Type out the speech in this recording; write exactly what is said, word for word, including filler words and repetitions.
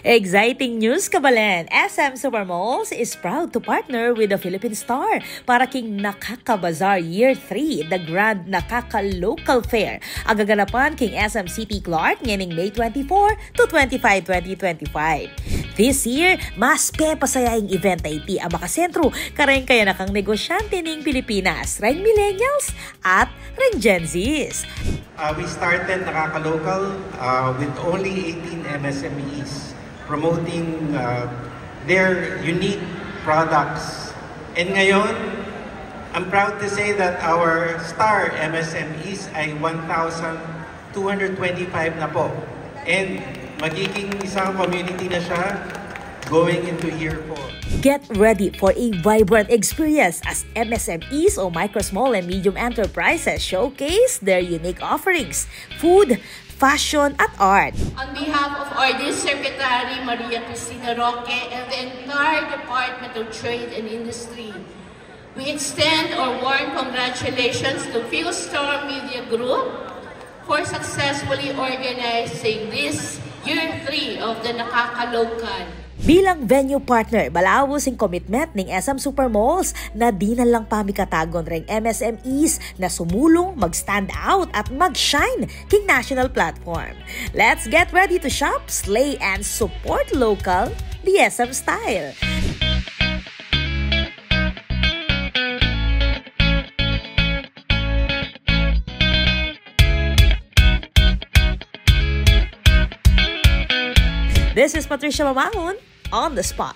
Exciting news, kabalen! S M Supermalls is proud to partner with the Philippine Star para king Nakaka Bazaar Year three, the Grand Nakaka Local Fair, a gaganapan king S M City Clark ngening May twenty-four to twenty-five, twenty twenty-five. This year, mas pepasaya ing event a iti a makasentru kareng kayanakang negosyante ning Pilipinas, reng millennials at reng Gen Zs. Uh, we started Nakaka Local, uh, with only eighteen M S M Es promoting, uh, their unique products. And ngayon, I'm proud to say that our star M S M Es ay one thousand two hundred twenty-five na po. And magiging isang community na siya going into year four. Get ready for a vibrant experience as M S M Es o Micro, Small, and Medium Enterprises showcase their unique offerings, food, fashion, at art. On behalf of our District Secretary Maria Cristina Roque and the entire Department of Trade and Industry, we extend our warm congratulations to Philstar Media Group for successfully organizing this year three of the Nakaka Local. Bilang venue partner, balaus ing commitment ning S M Supermalls na dinan lang pamikatagun reng M S M Es na sumulung, mag-stand out at mag-shine king national platform. Let's get ready to shop, slay, and support local the S M style. This is Patricia Mamangun on the spot.